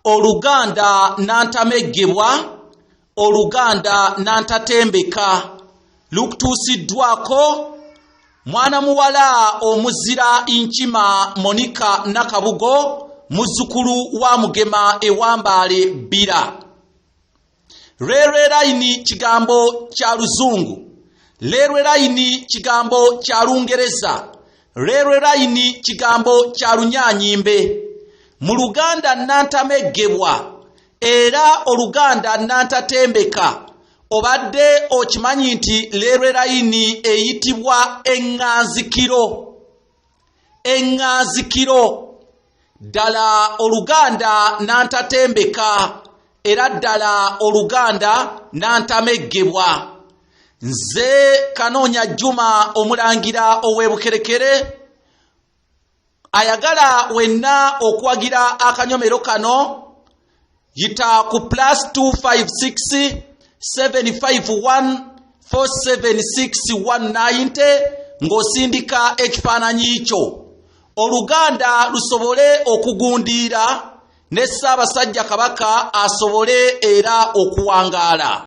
Oluganda nantameggebwa, Oluganda nantatembeka lukutuusiddwako mwana muwala omuzira Nkima Monica Nakabugo, muzzukulu wa Mugema e Wambaale Bbira. Railway line kigambo kya Luzungu, railway line kigambo kya Lungereza, railway line kigambo kya Lunyanyimbe. Mu Luganda nantameggebwa era Oluganda nantatembeka, obadde okimanyi nti railway line eyitibwa eŋŋanzikiro? Eŋŋanzikiro. Ddala Oluganda nantatembeka era ddala Oluganda nantameggebwa. Nze Kanoonya Juma, omulangira ow'Ebukerekere, ayagala wenna okuwagira akanyomero kano, yita ku +256 751 476 190 ng'osindika ekifaananyi kyo, Oluganda lusobole okugundiira ne Ssaabasajja Kabaka asobole era okuwangaala.